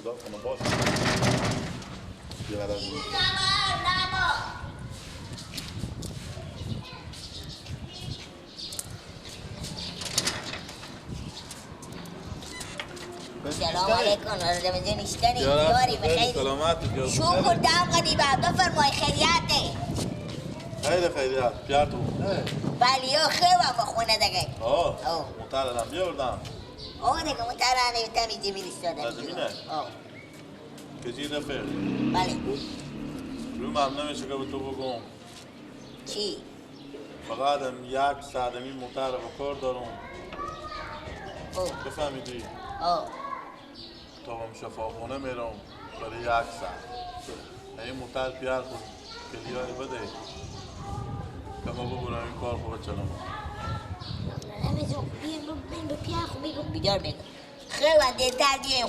بیدار کنه باشه. بیا قدر سلام علیکم. رمضان اشتنی یاری بخیر سلامت. شکر دم قدی بعد بفرمای خیریته. خیر خیریت پیار تو. بله یا خیر با خونه دیگه. آه مطالعه بیاوردم. آه دیگه مطالعه تمی جمیل استاده. زمینه. آه کجی رفیق؟ بله. رو ممنون میشه که به تو بگم. چی؟ فقط یک ساعت مطالعه کار دارم. بفهمیدی؟ آه تا هم شفاخونه میرم برای یک ساعت. این موتر پیار خود کلیای بده که ما ببرم این کار خوبه چلم. نمیزم بیم به پیار خود بگم بیدار بگم. خیلی دلتر دیگه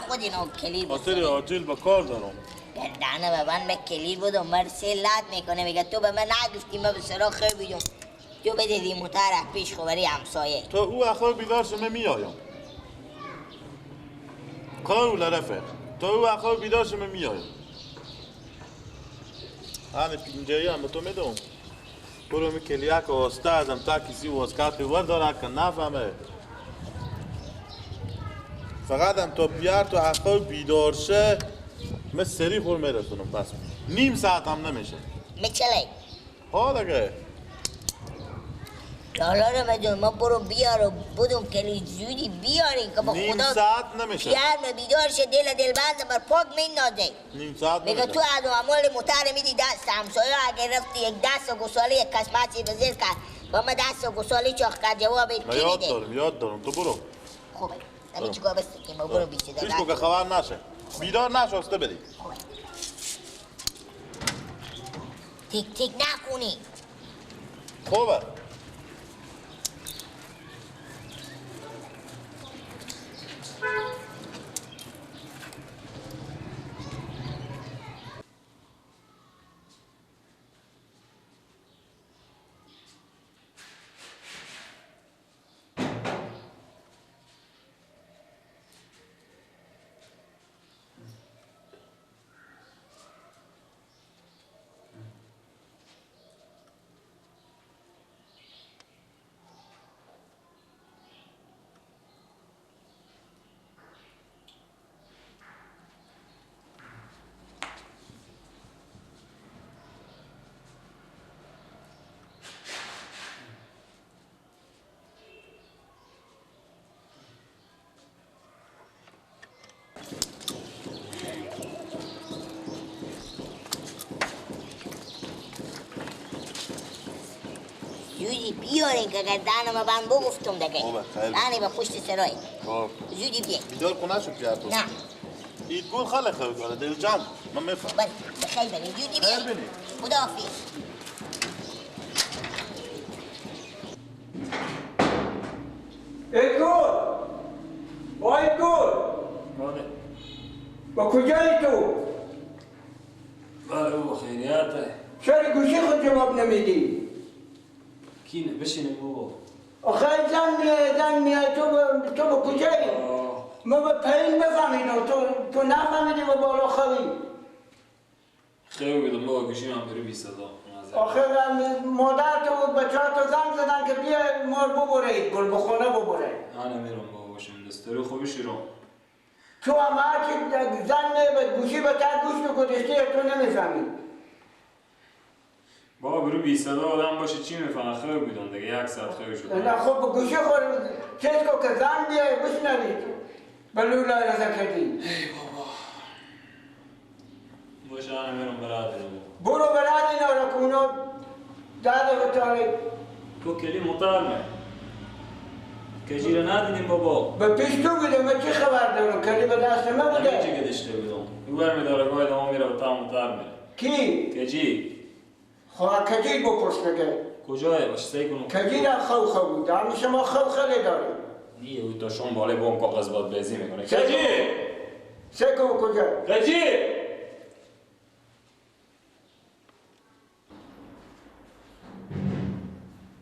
خود اینا کلید خاطر عاجل با کار دارم. گردنه به من به کلید بودم مرسی لط میکنه میگه تو به من نگفتی من به سرا خیلی بیدم. تو بده دی موتر پیش خبری همسایه. تو او اخوای بیدار شمه میایم. کار رفیق تو او اخوای بیدار شمه میایم. هنه پینجایی هم به تو میدم. برو می کلیک آسته ازم تا کسی واسکت ورداره که نفهمه. فقط هم تا پیار تو اخوای بیدار شه من سری خور میرسونم. پس نیم ساعت هم نمیشه. میچله؟ ها دیگه. لالا رو بدون ما برو بیار و بدون کلی زودی بیارین که با خدا نیم ساعت نمیشه. پیار بیدار شه دل دلبند بر پاک میندازه. نیم ساعت نمیشه. میگه تو از اموال متر میدی دست همسایه اگه رفتی یک دست گساله یک کسمتی به زیر کرد با ما دست گساله چاخ کرد جواب کی میده؟ یاد دارم یاد دارم تو برو. خوبه همین چیکار بس که ما برو بیچه دارم. هیچ که خبر نشه. بیدار نشه واسه بدی. خوبه. تیک تیک نکنی. خوبه. زودی بیارین که گردن ما بند بگفتم دیگه. دهنی به پشت سرای. زودی بیارین. بیدار خونه شد پیار تو. نه. اید گل خیلی خیلی داره دل جان من میفهم. بله بخیر برین زودی بیارین. خداحافظ. ای گل وای گل. بله. با کجایی تو؟ بله بابا خیریته. چرا گوشی خود جواب نمیدی؟ کینه بشینه بابا. آخه زن میاد تو به کجایی؟ ما به پایین بفهمیدم تو نفهمیدی به بالا خوی. خیلی بودم بابا گوشیم هم داری بی صدا. آخه مادر تو بچه ها تو زنگ زدن که بیا مار ببره گل بخونه ببره. من نمیرم بابا باشم دستوری خوبی شیرم. تو هم هرچی زن میاد گوشی به تر گوش تو گذاشتی تو نمیفهمی. بابا برو بی صدا آدم باشه چی میفهمه؟ خیلی بودم دیگه یک ساعت خیلی شد. نه خب گوشی خور چیز کو که زن بیای بشنوی به لولای رضا کردی. ای بابا باشه من میرم برادر. برو برادر اینا رو که اونا داده بتاره. تو کلی مطالمه کجی رو ندیدیم بابا. به پیش تو بوده من چه خبر دارم؟ کلی به دست من بوده. همین چه گدشته بودم او برمیداره گاهی دما میره و تا مطار میره. کی؟ کجی؟ خب کجی بپرس بگه. کجایه باشه سعی کنم. کجی را خو خو بود همیشه ما خو خیلی داریم. نیه او تا شون بالای بام کاغذ باد بازی میکنه. کجی؟ سعی کن کجا؟ کجی؟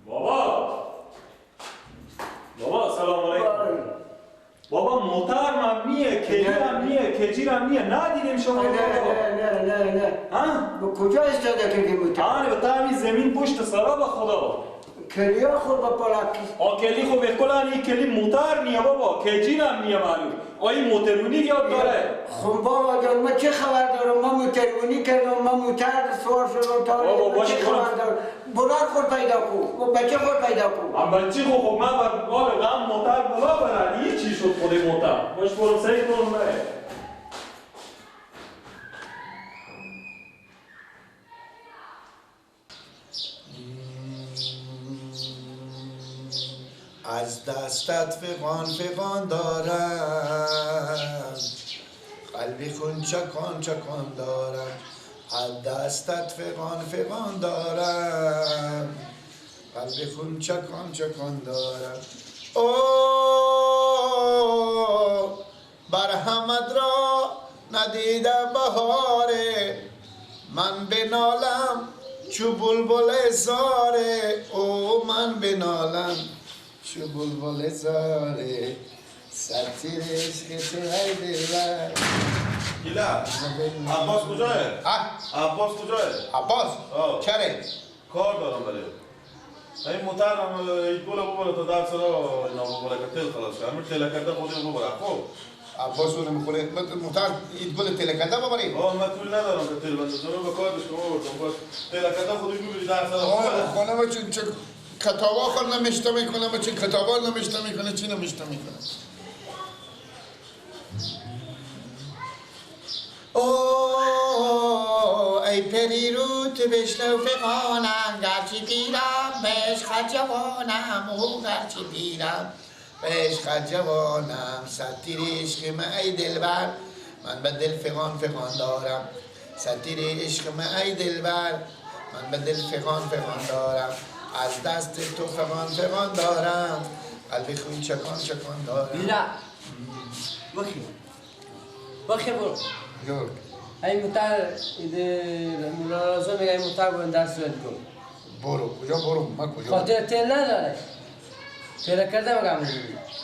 بابا بابا سلام علیکم. بابا بابا موتر ممنیه، کلی ممنیه، کجیر ممنیه، ندیدیم شما. نه نه نه نه ها؟ به کجا استاده کردی موتر؟ آره به تعمی زمین پشت سرا به خدا. کلیا خود به پلاکی. آ کلی خب کلان این کلی موتر نیه بابا، کجیر هم نیه معلوم. آ این موترونی یاد داره. خب بابا جان من چه خبر دارم؟ من موترونی کردم، من موتر سوار شدم تا بابا باش چه خبر دارم؟ برار خود پیدا کو، بچه خود پیدا کو. هم بچه خب من بر بال غم موتر بالا برد، یه چی شد خود موتر. باش برم سعی کنم بره. از دستت فغان فغان دارم، قلبی خون چکان چکان دارم. از دستت فغان فغان دارم، قلبی خون چکان چکان دارم. او برحمد را ندیدم بهاره، من بنالم چو بلبل زاره. او من بنالم چو بلبل زاره، ستیر عشق تو ای دلبر. گیلا عباس کجاه؟ عباس کجاه؟ عباس؟ چرا؟ کار دارم برای این موتر هم ایت گل ببره تا در سرا اینا ببره که تل خلاص کنه. همین تل کرده خودی ببره. خب عباس رو نمیخوره موتر ایت گل تل کرده ببری؟ آه من پول ندارم که تل بندازم، به کارش که ببردم باش تل کرده خودی ببری در سرا. خانه بچون چه کتابا خود نمیشته میکنه، بچه کتابا نمیشته میکنه، چی نمیشته میکنه؟ او ای پری روت بشنو فغانم، گرچه پیرم به عشقت جوانم. او گرچه پیرم به عشقت جوانم، ستیر عشق من ای دلبر، من به دل فغان فغان دارم. ستیر عشق من ای دلبر، من به دل فغان فغان دارم. از دست تو فغان فغان دارم، قلبی خون چکان چکان دارم. لا بخیر بخیر برو. ای موتر مولا میگه ای موتر برو درس رو کن. برو کجا برو؟ من کجا؟ خاطر تل نداره. تل کرده میگم.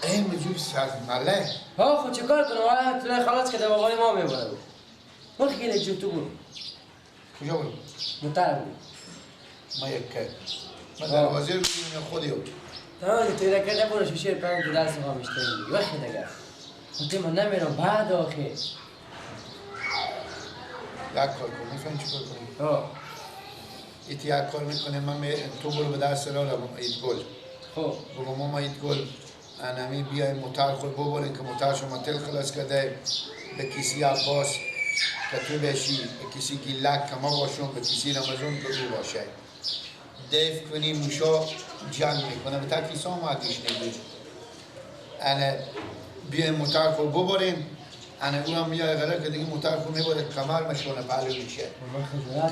ای مجوب ساز مله. ها خب چیکار کنم؟ حالا تل خلاص کرده بابای ما میبره. بخیر جو تو برو. کجا برو؟ موتر برو. ما یک که من دروازه رو ببینم خودی. تمام تل کرده برو شیشه پنج تو درس ما میشته. بخیر دیگه. خاطر من نمیرم بعد آخه. یک کار کن، میفهمی چی کار کنی؟ ایت یک کار میکنه، من تو برو به درس را ایت گل. خب بگو ماما ایت گل انمی بیای موتر خود ببرین که موتر شما تل خلاص کرده، به کسی عباس که تو بشی، به کسی گیلک که ما باشم، به کسی رمضان که او باشه. دیف کنی موشا جنگ میکنه، به تا کیسا ما اتیش نگیر. انه بیای موتر خود ببرین، انا اونم میای غره که دیگه موتر خو میبره کمر مشونه پهلو میشه.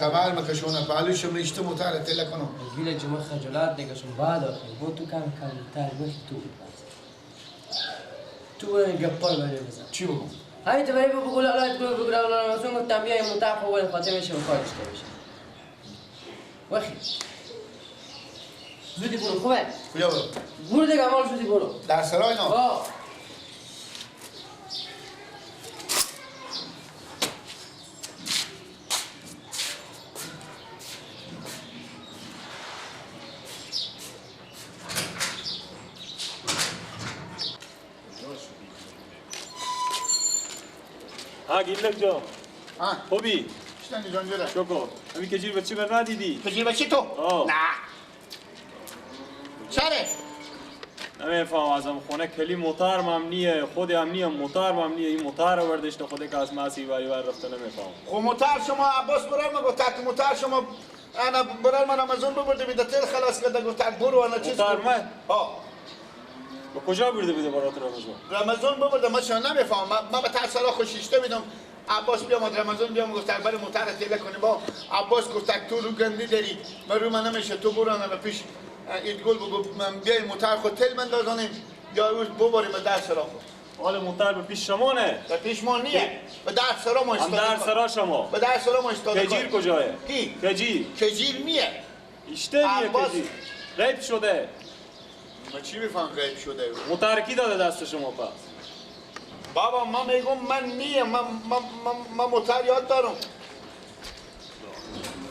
کمر مکشونه پهلو میشته موتر تله کنم. گیله جمع خجالت دیگه شون بعد آخه بو تو کم کم تر بخ تو تو برای گپار برای بزن. چی بگم؟ همین تو برای بگو لا بگو بگو لا مثلا گفتم بیای موتر خو برای خاطر میشه و کارش میشه. وخی زودی برو خوبه؟ کجا برو؟ برو دیگه مال زودی برو. در سرای نه. ها گیلک جان. ها خوبی؟ چطوری جان جره؟ شکر. همین کجیر بچه بر ندیدی؟ کجیر بچه تو؟ نه. چرا؟ نمیفهم ازم خونه کلی موتر ممنیه، خود امنیه، موتر ممنیه، این موتر آوردش خود که از ماسی وری ور رفته نمیفهم. خب موتر شما عباس برای ما گفت که موتر شما انا برای من رمضان ببرده بیده تل خلاص کرده گفت برو انا چیز موتر من؟ ها. به کجا برده بیده برات رمضان؟ رمضان ببرده من شما نمیفهم. من به ترسلا خوشیشته بیدم عباس بیام رمضان بیام گفت برای موتر تله کنیم با عباس گفت تو رو گندی داری من رو من نمیشه تو برو انا پیش ایت گل بگو من بیای موتر خود تل بندازانیم یا روز ببریم به در سرا خود. حال موتر به پیش شما نه؟ به پیش ما نیه. به در سرا ما ایستاده. هم در سرا شما. به در سرا ما ایستاده. کجیر کجایه؟ کی؟ کجیر. کجیر نیه. ایشته نیه کجیر. غیب شده. من چی میفهم غیب شده؟ موتر کی داده دست شما پس؟ بابا ما میگم من نیم، من موتر یاد دارم.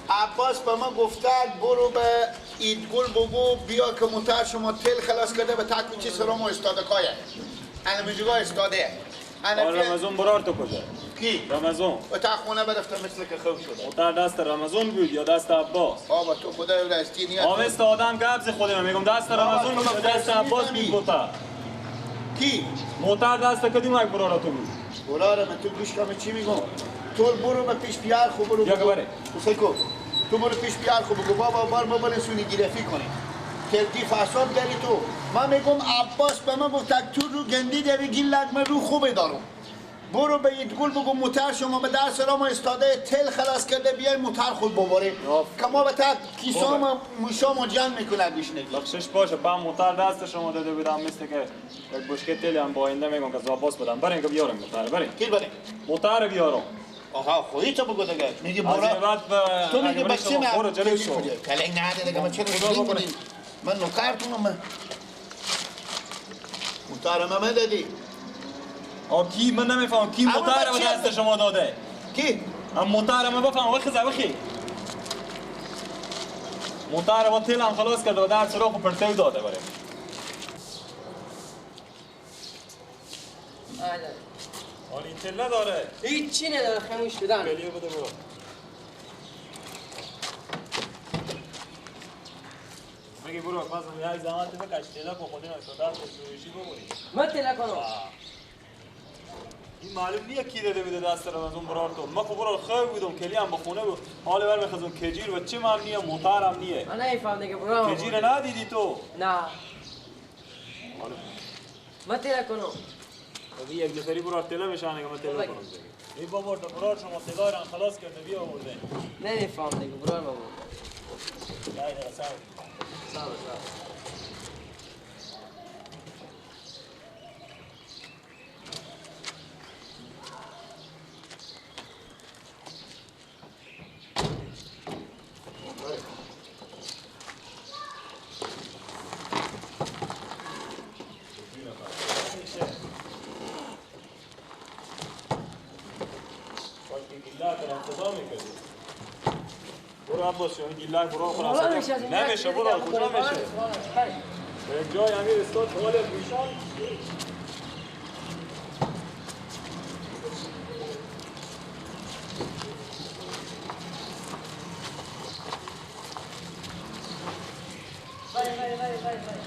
عباس به من گفته برو به ایدگل بگو بیا که موتر شما تل خلاص کرده به تک چی سرام استاده کایه. انا استاده. رمضان برار تو کجا؟ کی؟ رمضان. و تا خونه برفتم مثل که خوب شده. موتر دست رمضان بود یا دست عباس؟ بابا تو خدای راستی نیت. آوست آدم قبض خودم میگم دست رمضان بود یا دست عباس بود موتر؟ کی؟ موتر دست کدوم یک برار تو بود؟ برار من تو گوش کم چی میگم؟ تو برو به پیش بیار خو برو. یا بره. تو تو برو پیش بیار خو بگو بابا بار بابا سونی گرفی کنی. تلتی فساد داری تو. من میگم عباس به من گفت تو رو گندی داری گیلک من رو خوبه دارم. برو به ایدگل بگو موتر شما به در سلام استاده تل خلاص کرده بیای موتر خود ببره که ما به تک کیسام موشام جنگ میکنه گوش نگی. بخشش باشه با موتر دست شما داده بودم مثل که یک بشکه تل هم با آینده میگم که عباس بدم. برین که بیارم موتر برین. کی برین؟ موتر بیارم. آها خودی تو بگو دیگه. میگی برو تو میگی بچه من جلوی شو. کلنگ نده دیگه من چرا میگم من نوکرتونم من. موتر من دادی. آ کی من نمیفهم کی موتر به دست شما داده؟ کی؟ ام موتر من بفهم وخزه وخی. موتر با تل هم خلاص کرده و در سراخ و پرتو داده برای. آن این تل نداره. هیچی نداره خاموش شدن. کلیه بده برو. میگی برو بازم یه زحمت بکش تله کو خودی نشو دست سویشی ببری. من تله کنم. این معلوم نیه کی داده بوده دست رمضان برار تو. من خب برار خوب بودم کلی هم بخونه بود. حال بر میخوام کجیر و چه هم نیه موتر هم نیه. من نمیفهم دیگه برام. کجیر ندیدی تو؟ نه. من تله کنم. یک نفری برار تله میشن که من تله کنم. این بابا برار شما تله خلاص کرده بیا آورده. نمیفهم دیگه برار بابا. نه صبر. صبر صبر. نمیشه برو کجا میشه؟ به جای امیر استاد حال بیشان بله بله بله بله بله.